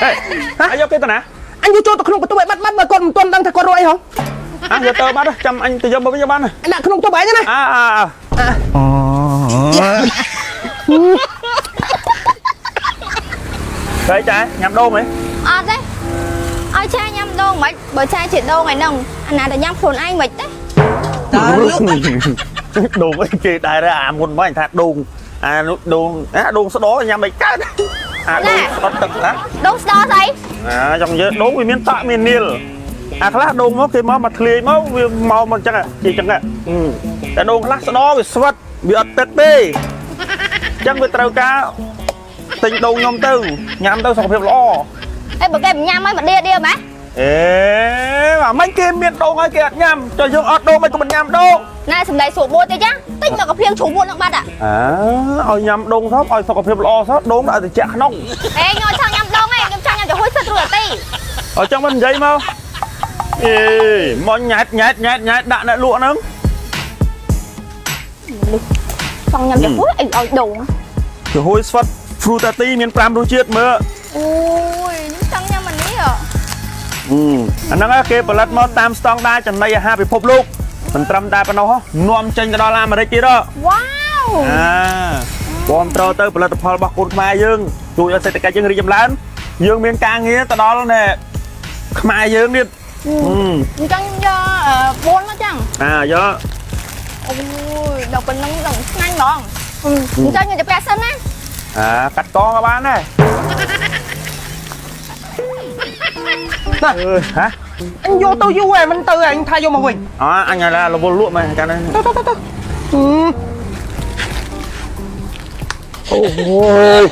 ហេអាយកគេទៅណា? អញយកចូលទៅក្នុងបន្ទប់ឲ្យបាត់បាត់បើគាត់មិនទាន់ដឹងថាគាត់រកអីហ៎។ អាយកទៅបាត់ចាំអញទៅយកមកវិញបាន។ អញដាក់ក្នុងបន្ទប់ឯងណា។ អាអាអូតែចាញ៉ាំដូងហ៎? អត់ទេឲ្យឆាញ៉ាំដូងមិនបើឆាជាដូងឯហ្នឹងអាណាតែញ៉ាំខ្លួនឯងមិនទេ។ ដូងអីគេដែរអាមុនមកអញថាដូងអានោះដូងអាដូងស្ដោញ៉ាំមិនកើតអាដូងស្ដុតទឹកណា។ ដូងស្ដោស្អី? អាចង់និយាយដូងវាមានតក់មាននីលអាខ្លះដូងមកគេមកមកធ្លាយមកវាមកមកអញ្ចឹងជាអញ្ចឹងតែដូងខ្លះស្ដោវាស្វិតវាអត់ទឹកទេអញ្ចឹងវាត្រូវការទិញដូងខ្ញុំទៅញ៉ាំទៅសុខភាពល្អ។ អេបើគេមិនញ៉ាំឲ្យមកដៀដៀម៉េះ? អេអាមិនគេមានដូងហើយគេអត់ញ៉ាំចុះយើងអត់ដូងមិនក៏មិនញ៉ាំដូង។ ណែសំដីស្រួលបួតទេចាទិញមកកាភៀងជ្រុំមួតនឹងបាត់អា អាឲ្យញ៉ាំដូងសោះឲ្យសុខភាពល្អសោះដូងដាក់ត្រជាក់ក្នុង។ អេខ្ញុំចង់ញ៉ាំដូងឯងខ្ញុំចង់ញ៉ាំចំហុយសិតរួចទី អត់ចង់មិននិយាយមកអេមកញ៉ែតញ៉ែតញ៉ែតញ៉ែតដាក់អ្នកលក់ហ្នឹង។ ចង់ញ៉ាំចំហុយអីឲ្យដូង។ ចំហុយស្វិត Frutati មាន5រសជាតិមើល។ អូយខ្ញុំចង់ញ៉ាំអានេះ អាហ្នឹងគេផលិតមកតាមស្តង់ដារចំណីអាហារពិភពលោកមិនត្រឹមតែប៉ុណ្ណោះនាំចេញទៅដល់អាមេរិកទៀតហ៎។ វ៉ាវ អាគាំទ្រទៅផលិតផលរបស់កូនខ្មែរយើងជួយឲ្យសេដ្ឋកិច្ចយើងរីកចម្រើនយើងមានការងារទៅដល់ណែខ្មែរយើងទៀត។ អញ្ចឹងយក4មកចឹង។ អាយក។ អូយដល់ប៉ុណ្្នឹងដល់ឆ្ងាញ់ហ្មងអញ្ចឹងខ្ញុំទៅប្រាក់សិនណា។ អាកាត់កក៏បានដែរ ណា អើយហ៎? អញយកទៅយូរហើយមិនទៅអញថាយកមកវិញ។ អអញឡារវល់លក់មកកាលនេះ។ ទៅទៅទៅទៅ អូយ។